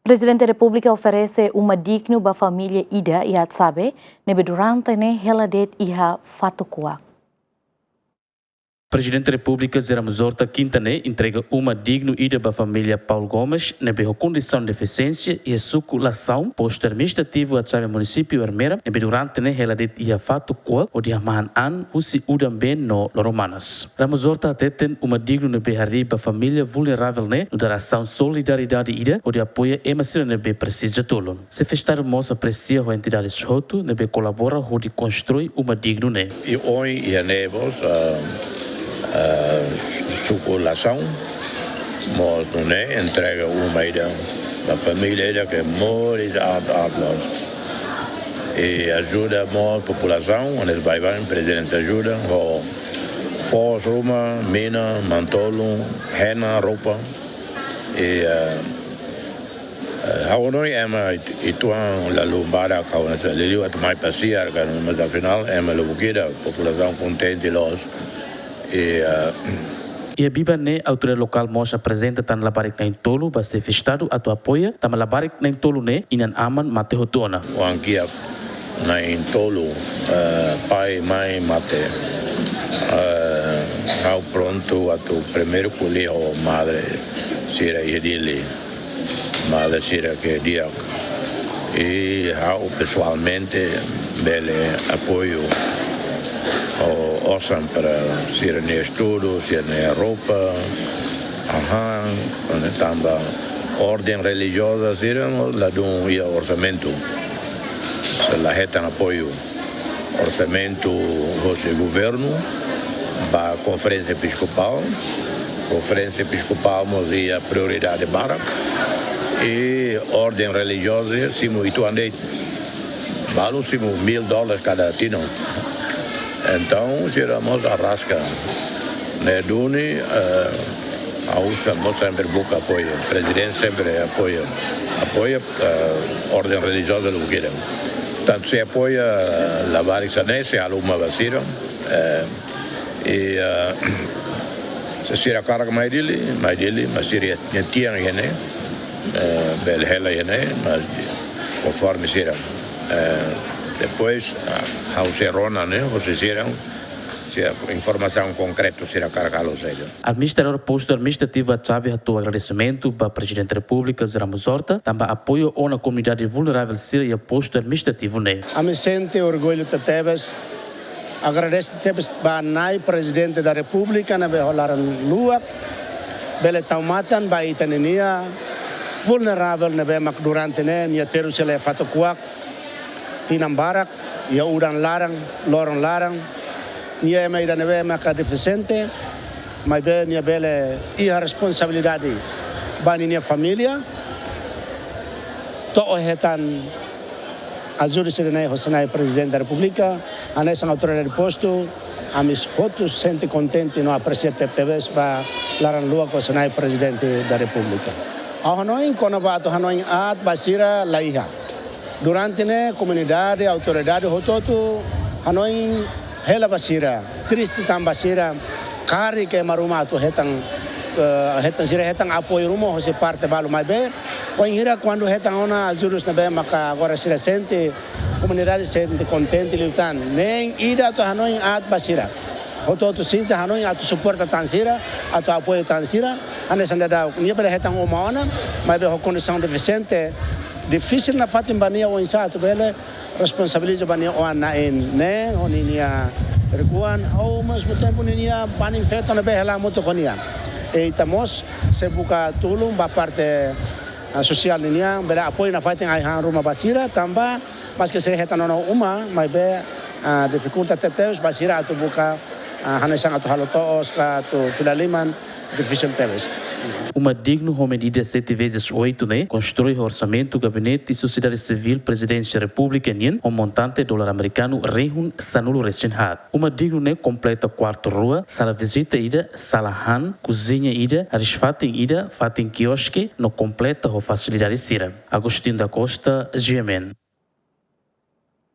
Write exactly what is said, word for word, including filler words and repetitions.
Prezidente Repúblika oferese uma dignu ba família ida iha Atsabe, ne'ebé durante ne'e hela de'it iha fatuk kuak. Prezidente Repúblika José Ramos Horta kinta ne'e entrega uma dignu ida ba família Paul Gomes, ne'ebé ho kondisaun defisiénsia iha suku Lasaun, postu administrativu Atsabe, munisípiu Ermera, ne'ebé durante ne'e hela de'it iha fatuk kuak hodi hamahan an husi udan-been no loro-manas. Ramos Horta hateten uma dignu ne'ebé harii ba família vulneravel ne'e nu'udar asaun solidariedade ida hodi apoia ema sira ne'ebé presiza tulun. Xefe Estadu mós apresia ho entidades hotu ne'ebé kolabora hodi konstrui uma dignu ne'e. I ohin iha ne'e mós, ah, ah, suku Lasaun mós nune'e entrega uma ida ba família ida ke moris aat-aat loos. I ajuda mós populasaun, hanesan baibain, prezidente ajuda ho foos ruma, mina, mantolun, hena, roupa. I, ah, Eh, ha'u hanoin ema it-, ituan la lubada kau nasa liliu atu mai pasiar kan, mas afinál ema lubuk ida, populasaun kontente loos. I, eh, Iha biban ne'e autoridade lokál mós aprezenta tan labarik na'in-tolu ba Xefe Estadu atu apoia, tanba labarik na'in-tolu ne'e inan-aman mate hotu ona. Oan kiak na'in-tolu, eh, pai, mãe mate. Eh, ha'u prontu atu primeiru ko'alia ho madre sira iha Dili. Madre sira ke di'ak. I ha'u pesoalmente bele apoiu ho osan para sira-nia estudu, sira-nia roupa, hahán, tanba orden relijioza sira mós ladún iha orsamentu. Sira la hetan apoiu. Orsamentu hosi governu ba Konferénsia Episkopál. Konferénsia Episkopál mós iha prioridade barak. I orden relijioza simu ituan de'it. Balu simu mil dólares kada tinan. Entaun, sira mós arraska. Ne'e duni, eh, ha'u sa-, mós sempre buka apoiu. Prezidente sempre apoia. Apoia, eh, orden relijioza lubuk ida. Tantu sei apoia, eh, labarik hanesan ne'e, sei halo uma ba sira. Eh, i, eh, se sira hakarak mai Dili, mai Dili, mas sira-nia tian iha ne'e, eh, bele hela iha ne'e, mas konforme sira. Eh, depois, ah, ha'u sei rona ne'e, hosi sira, se informasaun konkretu sira hakarak halo saida. Administradór Postu Administrativu Atsabe hato'o agradesimentu ba Prezidente Repúblika José Ramos Horta, tanba apoiu ona komunidade vulneravel sira iha postu administrativu ne'e. Ami sente orgullu tebetebes, agradese tebes ba Na'i Prezidente da Repúblika ne'ebé ho laran luak bele tau matan ba ita ninia vulneravel ne'ebé mak durante ne'e nia terus hela iha fatuk kuak, tinan barak, iha udan laran, loron laran. Nia ema ida ne'ebé maka defisiente, maibé nia bele iha responsabilidade ba ninia família. To'o hetan ajuda sira-ne'e hosi Na'i Prezidente da Repúblika, hanesan autoridade postu, ami hotu sente kontente no apresia tebetebes ba laran luak hosi Na'i Prezidente da Repúblika. Ha'u hanoin kona-ba atu hanoin aat ba sira la iha. Durante ne'e komunidade, autoridade hotu-hotu hanoin hela ba sira, triste tanba sira karik ema ruma atu hetan, eh, hetan sira hetan apoiu ruma hosi parte balu maibé, wainhira kuandu hetan ona ajudus ne'ebé maka agora sira sente, komunidade sente kontente liután. Neen ida atu hanoin aat ba sira. Hotu-hotu sente hanoin atu suporta tan sira, atu apoiu tan sira. Hanesan daudaun nia bele hetan uma ona, maibé ho kondisaun defisiente, difisil nafatin ba nia oinsá atu bele responsabiliza ba nia oan-na'in ne'e, ho ninia rikuan, ao mesmo tempo ninia banin-feton ne'ebé hela hamutuk ho nia. I ita mós sei buka tulun ba parte, ah, sosiál ninian, bele apoiu nafatin ai-han ruma ba sira, tanba maske sira hetan ona uma, maibé, ah, difikulta tebetebes ba sira atu buka, ah, hanesan atu halo to'os ka atu fila liman, difisil tebes. Uma dignu ho medida sete vezes oito ne'e konstrui ho orsamentu Gabinete Sosiedade Sivíl Prezidénsia Repúblika nian ho montante dolar amerikanu rihun sanulu-resin-haat. Uma dignu ne'e kompleta kuartu rua, sala vizita ida, sala han, kuziña ida, hariis-fatin ida, fatin kioske, no kompleta ho fasilidade sira. Agostinho da Costa, G M N.